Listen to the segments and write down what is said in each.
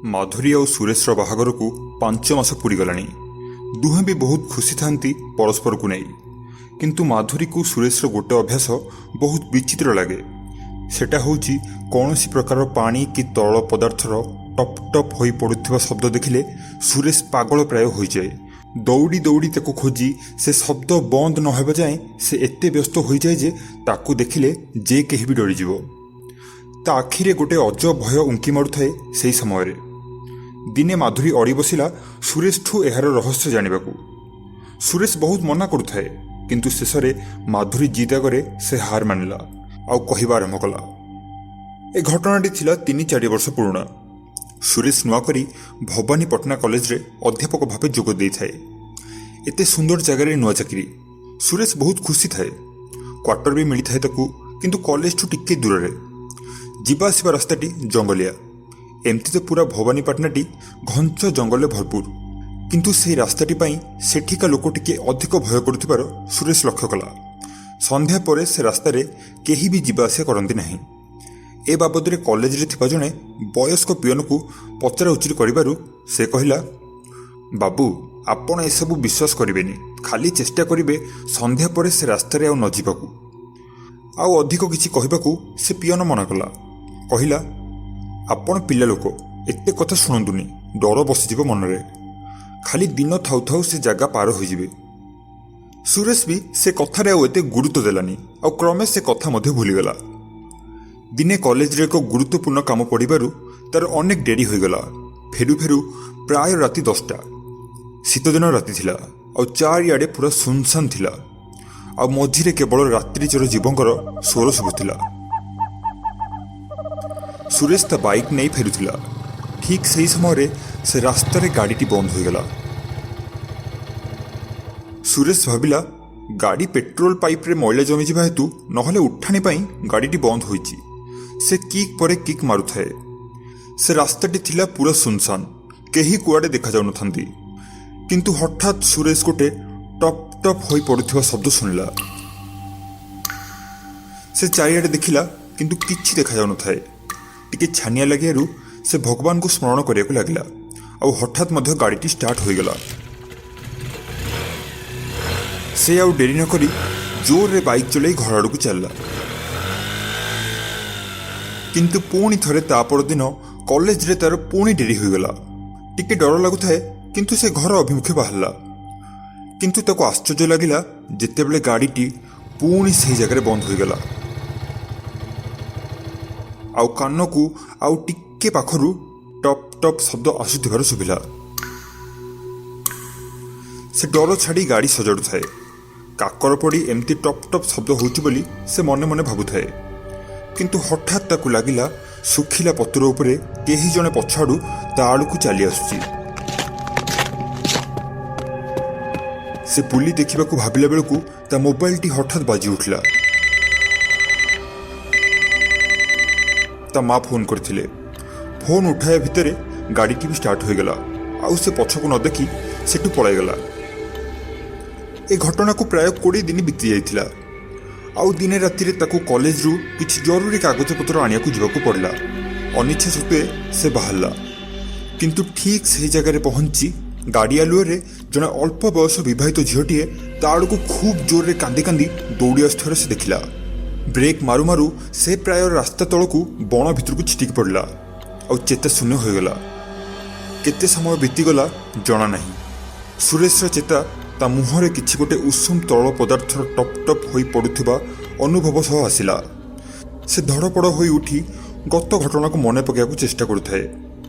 ମାଧୁରୀ ଆଉ ସୁରେଶର ବାହାଘରକୁ 5 ମାସ ପୂରିଗଲାଣି। ଦୁହେଁ ବି ବହୁତ ଖୁସି ଥାନ୍ତି ପରସ୍ପରକୁ ନେଇ। କିନ୍ତୁ ମାଧୁରୀକୁ ସୁରେଶର ଗୋଟେ ଅଭ୍ୟାସ ବହୁତ ବିଚିତ୍ର ଲାଗେ। ସେଟା ହେଉଛି, କୌଣସି ପ୍ରକାର ପାଣି କି ତରଳ ପଦାର୍ଥର ଟପ୍ ଟପ୍ ହୋଇ ପଡ଼ୁଥିବା ଶବ୍ଦ ଦେଖିଲେ ସୁରେଶ ପାଗଳ ପ୍ରାୟ ହୋଇଯାଏ। ଦୌଡ଼ି ଦୌଡ଼ି ତାକୁ ଖୋଜି ସେ ଶବ୍ଦ ବନ୍ଦ ନ ହେବା ଯାଏଁ ସେ ଏତେ ବ୍ୟସ୍ତ ହୋଇଯାଏ ଯେ ତାକୁ ଦେଖିଲେ ଯେ କେହି ବି ଡରିଯିବ। ତା ଆଖିରେ ଗୋଟେ ଅଜବ ଭୟ ଉଙ୍କି ମାରୁଥାଏ ସେହି ସମୟରେ। ଦିନେ ମାଧୁରୀ ଅଡ଼ି ବସିଲା ସୁରେଶଠୁ ଏହାର ରହସ୍ୟ ଜାଣିବାକୁ। ସୁରେଶ ବହୁତ ମନା କରୁଥାଏ, କିନ୍ତୁ ଶେଷରେ ମାଧୁରୀ ଜିଦ୍ ଆଗରେ ସେ ହାର ମାନିଲା ଆଉ କହିବା ଆରମ୍ଭ କଲା। ଏ ଘଟଣାଟି ଥିଲା 3-4 ବର୍ଷ ପୁରୁଣା। ସୁରେଶ ନୂଆ କରି ଭବାନୀପଟଣା କଲେଜରେ ଅଧ୍ୟାପକ ଭାବେ ଯୋଗ ଦେଇଥାଏ। ଏତେ ସୁନ୍ଦର ଜାଗାରେ ନୂଆ ଚାକିରି, ସୁରେଶ ବହୁତ ଖୁସି ଥାଏ। କ୍ୱାର୍ଟର ବି ମିଳିଥାଏ ତାକୁ, କିନ୍ତୁ କଲେଜଠୁ ଟିକେ ଦୂରରେ। ଯିବା ଆସିବା ରାସ୍ତାଟି ଜଙ୍ଗଲିଆ। ଏମିତି ତ ପୁରା ଭବାନୀପାଟଣାଟି ଘଞ୍ଚ ଜଙ୍ଗଲରେ ଭରପୁର, କିନ୍ତୁ ସେହି ରାସ୍ତାଟି ପାଇଁ ସେଠିକା ଲୋକ ଟିକେ ଅଧିକ ଭୟ କରୁଥିବାର ସୁରେଶ ଲକ୍ଷ୍ୟ କଲା। ସନ୍ଧ୍ୟା ପରେ ସେ ରାସ୍ତାରେ କେହି ବି ଯିବା ଆସିବା କରନ୍ତି ନାହିଁ। ଏ ବାବଦରେ କଲେଜରେ ଥିବା ଜଣେ ବୟସ୍କ ପିଅନକୁ ପଚରା ଉଚୁରି କରିବାରୁ ସେ କହିଲା, "ବାବୁ, ଆପଣ ଏସବୁ ବିଶ୍ୱାସ କରିବେନି। ଖାଲି ଚେଷ୍ଟା କରିବେ ସନ୍ଧ୍ୟା ପରେ ସେ ରାସ୍ତାରେ ଆଉ ନ ଯିବାକୁ।" ଆଉ ଅଧିକ କିଛି କହିବାକୁ ସେ ପିଅନ ମନା କଲା। କହିଲା, "ଆପଣ ପିଲା ଲୋକ, ଏତେ କଥା ଶୁଣନ୍ତୁନି, ଡର ବସିଯିବ ମନରେ। ଖାଲି ଦିନ ଥାଉ ଥାଉ ସେ ଜାଗା ପାର ହୋଇଯିବେ।" ସୁରେଶ ବି ସେ କଥାରେ ଆଉ ଏତେ ଗୁରୁତ୍ୱ ଦେଲାନି ଆଉ କ୍ରମେ ସେ କଥା ମଧ୍ୟ ଭୁଲିଗଲା। ଦିନେ କଲେଜରେ ଏକ ଗୁରୁତ୍ୱପୂର୍ଣ୍ଣ କାମ ପଡ଼ିବାରୁ ତାର ଅନେକ ଡେରି ହୋଇଗଲା। ଫେରୁ ଫେରୁ ପ୍ରାୟ ରାତି 10ଟା। ଶୀତଦିନ ରାତି ଥିଲା ଆଉ ଚାରିଆଡ଼େ ପୁରା ସୁନସାନ ଥିଲା ଆଉ ମଝିରେ କେବଳ ରାତ୍ରିଚର ଜୀବଙ୍କର ସ୍ୱର ଶୁଭୁଥିଲା। ସୁରେଶ ତା ବାଇକ୍ ନେଇ ଫେରୁଥିଲା। ଠିକ୍ ସେହି ସମୟରେ ସେ ରାସ୍ତାରେ ଗାଡ଼ିଟି ବନ୍ଦ ହୋଇଗଲା। ସୁରେଶ ଭାବିଲା, ଗାଡ଼ି ପେଟ୍ରୋଲ ପାଇପ୍ରେ ମଇଳା ଜମିଯିବା ହେତୁ ନହେଲେ ଉଠାଣି ପାଇଁ ଗାଡ଼ିଟି ବନ୍ଦ ହୋଇଛି। ସେ କିକ୍ ପରେ କିକ୍ ମାରୁଥାଏ। ସେ ରାସ୍ତାଟି ଥିଲା ପୁରା ସୁନସାନ, କେହି କୁଆଡ଼େ ଦେଖାଯାଉନଥାନ୍ତି। କିନ୍ତୁ ହଠାତ୍ ସୁରେଶ ଗୋଟେ ଟପ୍ ଟପ୍ ହୋଇ ପଡ଼ୁଥିବା ଶବ୍ଦ ଶୁଣିଲା। ସେ ଚାରିଆଡ଼େ ଦେଖିଲା, କିନ୍ତୁ କିଛି ଦେଖାଯାଉନଥାଏ। ଟିକେ ଛାନିଆ ଲାଗିବାରୁ ସେ ଭଗବାନଙ୍କୁ ସ୍ମରଣ କରିବାକୁ ଲାଗିଲା ଆଉ ହଠାତ୍ ମଧ୍ୟ ଗାଡ଼ିଟି ଷ୍ଟାର୍ଟ ହୋଇଗଲା। ସେ ଆଉ ଡେରି ନକରି ଜୋରରେ ବାଇକ୍ ଚଲାଇ ଘର ଆଡ଼କୁ ଚାଲିଲା। କିନ୍ତୁ ପୁଣି ଥରେ ତା ପରଦିନ କଲେଜରେ ତାର ପୁଣି ଡେରି ହୋଇଗଲା। ଟିକେ ଡର ଲାଗୁଥାଏ, କିନ୍ତୁ ସେ ଘର ଅଭିମୁଖେ ବାହାରିଲା। କିନ୍ତୁ ତାକୁ ଆଶ୍ଚର୍ଯ୍ୟ ଲାଗିଲା ଯେତେବେଳେ ଗାଡ଼ିଟି ପୁଣି ସେହି ଜାଗାରେ ବନ୍ଦ ହୋଇଗଲା ଆଉ କାନକୁ ଆଉ ଟିକେ ପାଖରୁ ଟପ୍ ଟପ୍ ଶବ୍ଦ ଆସୁଥିବାର ଶୁଭିଲା। ସେ ଡର ଛାଡ଼ି ଗାଡ଼ି ସଜାଡ଼ୁଥାଏ। କାକର ପଡ଼ି ଏମିତି ଟପ୍ ଟପ୍ ଶବ୍ଦ ହେଉଛି ବୋଲି ସେ ମନେ ମନେ ଭାବୁଥାଏ। କିନ୍ତୁ ହଠାତ୍ ତାକୁ ଲାଗିଲା, ଶୁଖିଲା ପତ୍ର ଉପରେ କେହି ଜଣେ ପଛଆଡ଼ୁ ତା ଆଡ଼କୁ ଚାଲି ଆସୁଛି। ସେ ବୁଲି ଦେଖିବାକୁ ଭାବିଲା ବେଳକୁ ତା ମୋବାଇଲଟି ହଠାତ୍ ବାଜି ଉଠିଲା। ତା ମା ଫୋନ୍ କରିଥିଲେ। ଫୋନ୍ ଉଠାଇବା ଭିତରେ ଗାଡ଼ିଟି ବି ଷ୍ଟାର୍ଟ ହୋଇଗଲା ଆଉ ସେ ପଛକୁ ନ ଦେଖି ସେଠୁ ପଳାଇଗଲା। ଏ ଘଟଣାକୁ ପ୍ରାୟ 20 ଦିନ ବିତି ଯାଇଥିଲା। ଆଉ ଦିନେ ରାତିରେ ତାକୁ କଲେଜରୁ କିଛି ଜରୁରୀ କାଗଜପତ୍ର ଆଣିବାକୁ ଯିବାକୁ ପଡ଼ିଲା। ଅନିଚ୍ଛା ସତ୍ତ୍ୱେ ସେ ବାହାରିଲା। କିନ୍ତୁ ଠିକ୍ ସେହି ଜାଗାରେ ପହଞ୍ଚି ଗାଡ଼ି ଆଲୁଅରେ ଜଣେ ଅଳ୍ପ ବୟସ ବିବାହିତ ଝିଅଟିଏ ତା ଆଡ଼କୁ ଖୁବ୍ ଜୋରରେ କାନ୍ଦି କାନ୍ଦି ଦୌଡ଼ି ଆସୁଥିବାର ସେ ଦେଖିଲା। ବ୍ରେକ୍ ମାରୁ ମାରୁ ସେ ପ୍ରାୟ ରାସ୍ତା ତଳକୁ ବଣ ଭିତରକୁ ଛିଟିକି ପଡ଼ିଲା ଆଉ ଚେତା ଶୂନ୍ୟ ହୋଇଗଲା। କେତେ ସମୟ ବିତିଗଲା ଜଣା ନାହିଁ। ସୁରେଶର ଚେତା ତା ମୁହଁରେ କିଛି ଗୋଟେ ଉଷୁମ ତରଳ ପଦାର୍ଥର ଟପ୍ ଟପ୍ ହୋଇ ପଡ଼ୁଥିବା ଅନୁଭବ ସହ ଆସିଲା। ସେ ଧଡ଼ପଡ଼ ହୋଇ ଉଠି ଗତ ଘଟଣାକୁ ମନେ ପକାଇବାକୁ ଚେଷ୍ଟା କରୁଥାଏ।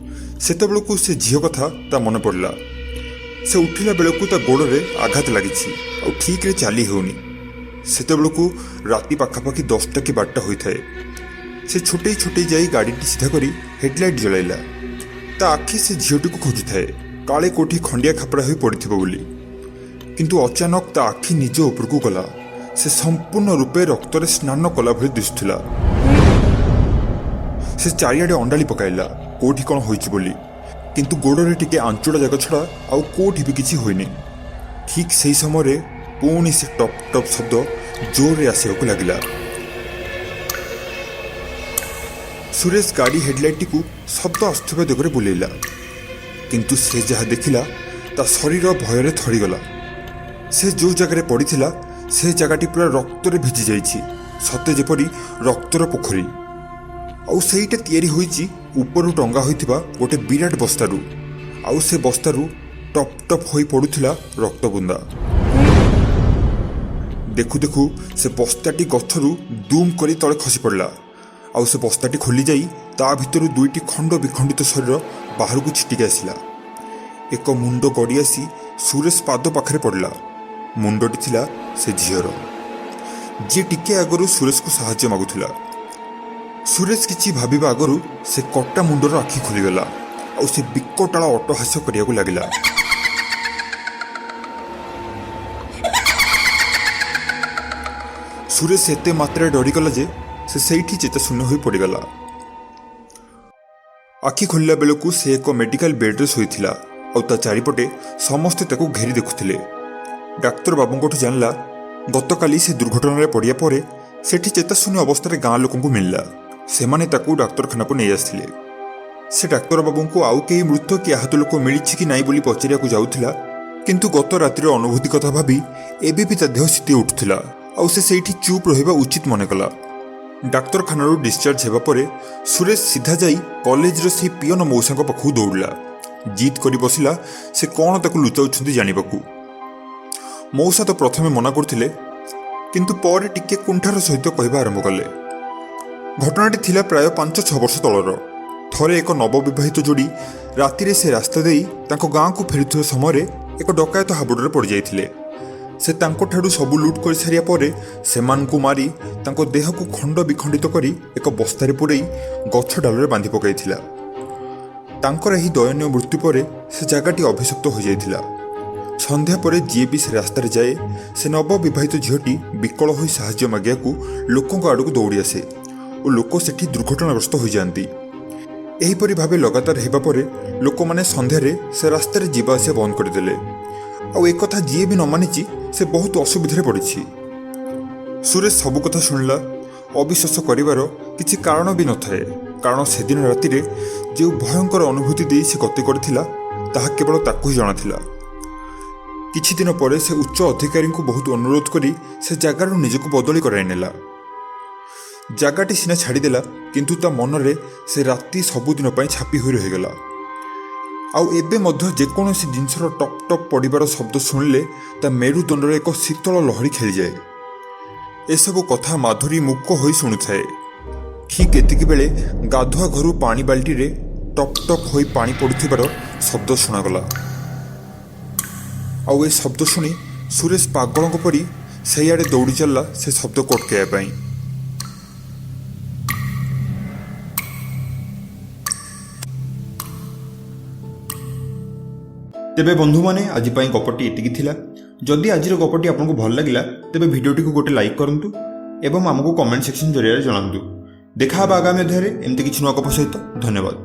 ସେତେବେଳକୁ ସେ ଝିଅ କଥା ତା ମନେ ପଡ଼ିଲା। ସେ ଉଠିଲା ବେଳକୁ ତା ଗୋଡ଼ରେ ଆଘାତ ଲାଗିଛି ଆଉ ଠିକ୍ରେ ଚାଲି ହେଉନି। ସେତେବେଳକୁ ରାତି ପାଖାପାଖି 10ଟା କି 12ଟା ହୋଇଥାଏ। ସେ ଛୋଟେଇ ଛୋଟେଇ ଯାଇ ଗାଡ଼ିଟି ସିଧା କରି ହେଡ଼ଲାଇଟ୍ ଜଳାଇଲା। ତା ଆଖି ସେ ଝିଅଟିକୁ ଖୋଜୁଥାଏ, କାଳେ କୋଉଠି ଖଣ୍ଡିଆ ଖାପରା ହୋଇ ପଡ଼ିଥିବ ବୋଲି। କିନ୍ତୁ ଅଚାନକ ତା ଆଖି ନିଜ ଉପରକୁ ଗଲା। ସେ ସମ୍ପୂର୍ଣ୍ଣ ରୂପେ ରକ୍ତରେ ସ୍ନାନ କଲା ଭଳି ଦିଶୁଥିଲା। ସେ ଚାରିଆଡ଼େ ଅଣ୍ଡାଳି ପକାଇଲା କୋଉଠି କ'ଣ ହୋଇଛି ବୋଲି, କିନ୍ତୁ ଗୋଡ଼ରେ ଟିକେ ଆଞ୍ଚୁଡ଼ା ଜାଗା ଛଡ଼ା ଆଉ କୋଉଠି ବି କିଛି ହୋଇନି। ଠିକ୍ ସେହି ସମୟରେ ପୁଣି ସେ ଟପ୍ ଟପ୍ ଶବ୍ଦ ଜୋରରେ ଆସିବାକୁ ଲାଗିଲା। ସୁରେଶ ଗାଡ଼ି ହେଡ଼ଲାଇଟ୍ଟିକୁ ଶବ୍ଦ ଆସୁଥିବା ଦିଗରେ ବୁଲେଇଲା, କିନ୍ତୁ ସେ ଯାହା ଦେଖିଲା ତା ଶରୀର ଭୟରେ ଥରିଗଲା। ସେ ଯେଉଁ ଜାଗାରେ ପଡ଼ିଥିଲା ସେ ଜାଗାଟି ପୁରା ରକ୍ତରେ ଭିଜି ଯାଇଛି, ସତେ ଯେପରି ରକ୍ତର ପୋଖରୀ। ଆଉ ସେଇଟା ତିଆରି ହୋଇଛି ଉପରୁ ଟଙ୍ଗା ହୋଇଥିବା ଗୋଟେ ବିରାଟ ବସ୍ତାରୁ, ଆଉ ସେ ବସ୍ତାରୁ ଟପ୍ ଟପ୍ ହୋଇ ପଡ଼ୁଥିଲା ରକ୍ତବୁନ୍ଦା। ଦେଖୁ ଦେଖୁ ସେ ବସ୍ତାଟି ଗଛରୁ ଦୁମ୍ କରି ତଳେ ଖସି ପଡ଼ିଲା, ଆଉ ସେ ବସ୍ତାଟି ଖୋଲିଯାଇ ତା ଭିତରୁ ଦୁଇଟି ଖଣ୍ଡ ବିଖଣ୍ଡିତ ଶରୀର ବାହାରକୁ ଛିଟିକି ଆସିଲା। ଏକ ମୁଣ୍ଡ ଗଡ଼ି ଆସି ସୁରେଶ ପାଦ ପାଖରେ ପଡ଼ିଲା। ମୁଣ୍ଡଟି ଥିଲା ସେ ଝିଅର, ଯିଏ ଟିକେ ଆଗରୁ ସୁରେଶକୁ ସାହାଯ୍ୟ ମାଗୁଥିଲା। ସୁରେଶ କିଛି ଭାବିବା ଆଗରୁ ସେ କଟା ମୁଣ୍ଡର ଆଖି ଖୋଲିଗଲା, ଆଉ ସେ ବିକଟାଳ ଅଟ୍ଟହାସ୍ୟ କରିବାକୁ ଲାଗିଲା। ସୁରେଶ ଏତେ ମାତ୍ରାରେ ଡରିଗଲା ଯେ ସେ ସେଇଠି ଚେତାଶୂନ୍ୟ ହୋଇ ପଡ଼ିଗଲା। ଆଖି ଖୋଲିଲା ବେଳକୁ ସେ ଏକ ମେଡିକାଲ ବେଡ୍ରେ ଶୋଇଥିଲା, ଆଉ ତା ଚାରିପଟେ ସମସ୍ତେ ତାକୁ ଘେରି ଦେଖୁଥିଲେ। ଡାକ୍ତର ବାବୁଙ୍କଠୁ ଜାଣିଲା ଗତକାଲି ସେ ଦୁର୍ଘଟଣାରେ ପଡ଼ିବା ପରେ ସେଠି ଚେତାଶୂନ୍ୟ ଅବସ୍ଥାରେ ଗାଁ ଲୋକଙ୍କୁ ମିଳିଲା। ସେମାନେ ତାକୁ ଡାକ୍ତରଖାନାକୁ ନେଇ ଆସିଥିଲେ। ସେ ଡାକ୍ତରବାବୁଙ୍କୁ ଆଉ କେହି ମୃତ କି ଆହତ ଲୋକ ମିଳିଛି କି ନାହିଁ ବୋଲି ପଚାରିବାକୁ ଯାଉଥିଲା, କିନ୍ତୁ ଗତ ରାତିର ଅନୁଭୂତି କଥା ଭାବି ଏବେ ବି ତା ଦେହ ଶୀତେଇ ଉଠୁଥିଲା, ଆଉ ସେ ସେଇଠି ଚୁପ୍ ରହିବା ଉଚିତ ମନେକଲା। ଡାକ୍ତରଖାନାରୁ ଡିସଚାର୍ଜ ହେବା ପରେ ସୁରେଶ ସିଧା ଯାଇ କଲେଜର ସେଇ ପିଅନ ମଉସାଙ୍କ ପାଖକୁ ଦୌଡ଼ିଲା। ଜିଦ୍ କରି ବସିଲା ସେ କ'ଣ ତାକୁ ଲୁଚାଉଛନ୍ତି ଜାଣିବାକୁ। ମଉସା ତ ପ୍ରଥମେ ମନା କରୁଥିଲେ, କିନ୍ତୁ ପରେ ଟିକେ କୁଣ୍ଠାର ସହିତ କହିବା ଆରମ୍ଭ କଲେ। ଘଟଣାଟି ଥିଲା ପ୍ରାୟ 5-6 ବର୍ଷ ତଳର। ଥରେ ଏକ ନବବିବାହିତ ଯୋଡ଼ି ରାତିରେ ସେ ରାସ୍ତା ଦେଇ ତାଙ୍କ ଗାଁକୁ ଫେରୁଥିବା ସମୟରେ ଏକ ଡକାୟତ ହାବୁଡ଼ରେ ପଡ଼ିଯାଇଥିଲେ। ସେ ତାଙ୍କଠାରୁ ସବୁ ଲୁଟ୍ କରିସାରିବା ପରେ ସେମାନଙ୍କୁ ମାରି ତାଙ୍କ ଦେହକୁ ଖଣ୍ଡ ବିଖଣ୍ଡିତ କରି ଏକ ବସ୍ତାରେ ପୂରେଇ ଗଛ ଡାଳରେ ବାନ୍ଧି ପକାଇଥିଲା। ତାଙ୍କର ଏହି ଦୟନୀୟ ମୃତ୍ୟୁ ପରେ ସେ ଜାଗାଟି ଅଭିଶପ୍ତ ହୋଇଯାଇଥିଲା। ସନ୍ଧ୍ୟା ପରେ ଯିଏ ବି ସେ ରାସ୍ତାରେ ଯାଏ, ସେ ନବବିବାହିତ ଝିଅଟି ବିକଳ ହୋଇ ସାହାଯ୍ୟ ମାଗିବାକୁ ଲୋକଙ୍କ ଆଡ଼କୁ ଦୌଡ଼ି ଆସେ ଓ ଲୋକ ସେଠି ଦୁର୍ଘଟଣାଗ୍ରସ୍ତ ହୋଇଯାଆନ୍ତି। ଏହିପରି ଭାବେ ଲଗାତାର ହେବା ପରେ ଲୋକମାନେ ସନ୍ଧ୍ୟାରେ ସେ ରାସ୍ତାରେ ଯିବା ଆସିବା ବନ୍ଦ କରିଦେଲେ, ଆଉ ଏକଥା ଯିଏ ବି ନ ମାନିଛି ସେ ବହୁତ ଅସୁବିଧାରେ ପଡ଼ିଛି। ସୁରେଶ ସବୁ କଥା ଶୁଣିଲା। ଅବିଶ୍ୱାସ କରିବାର କିଛି କାରଣ ବି ନଥାଏ, କାରଣ ସେଦିନ ରାତିରେ ଯେଉଁ ଭୟଙ୍କର ଅନୁଭୂତି ଦେଇ ସେ ଗତି କରିଥିଲା ତାହା କେବଳ ତାକୁ ହିଁ ଜଣାଥିଲା। କିଛି ଦିନ ପରେ ସେ ଉଚ୍ଚ ଅଧିକାରୀଙ୍କୁ ବହୁତ ଅନୁରୋଧ କରି ସେ ଜାଗାରୁ ନିଜକୁ ବଦଳି କରାଇ ନେଲା। ଜାଗାଟି ସିନା ଛାଡ଼ିଦେଲା, କିନ୍ତୁ ତା ମନରେ ସେ ରାତି ସବୁଦିନ ପାଇଁ ଛାପି ହୋଇ ରହିଗଲା। ଆଉ ଏବେ ମଧ୍ୟ ଯେକୌଣସି ଜିନିଷର ଟପ୍ ଟପ୍ ପଡ଼ିବାର ଶବ୍ଦ ଶୁଣିଲେ ତା ମେରୁଦଣ୍ଡରେ ଏକ ଶୀତଳ ଲହରୀ ଖେଳିଯାଏ। ଏସବୁ କଥା ମାଧୁରୀ ମୂକ ହୋଇ ଶୁଣୁଥାଏ। ଠିକ୍ ଏତିକି ବେଳେ ଗାଧୁଆ ଘରୁ ପାଣି ବାଲ୍ଟିରେ ଟପ୍ ଟପ୍ ହୋଇ ପାଣି ପଡ଼ୁଥିବାର ଶବ୍ଦ ଶୁଣାଗଲା, ଆଉ ଏ ଶବ୍ଦ ଶୁଣି ସୁରେଶ ପାଗଳଙ୍କ ପରି ସେଇଆଡ଼େ ଦୌଡ଼ି ଚାଲିଲା ସେ ଶବ୍ଦକୁ ଅଟକାଇବା ପାଇଁ। ତେବେ ବନ୍ଧୁମାନେ, ଆଜି ପାଇଁ ଗପଟି ଏତିକି ଥିଲା। ଯଦି ଆଜିର ଗପଟି ଆପଣଙ୍କୁ ଭଲ ଲାଗିଲା, ତେବେ ଭିଡ଼ିଓଟିକୁ ଗୋଟେ ଲାଇକ୍ କରନ୍ତୁ ଏବଂ ଆମକୁ କମେଣ୍ଟ ସେକ୍ସନ୍ ଜରିଆରେ ଜଣାନ୍ତୁ। ଦେଖା ହେବା ଆଗାମୀ ଅଧ୍ୟାୟରେ ଏମିତି କିଛି ନୂଆ ଗପ ସହିତ। ଧନ୍ୟବାଦ।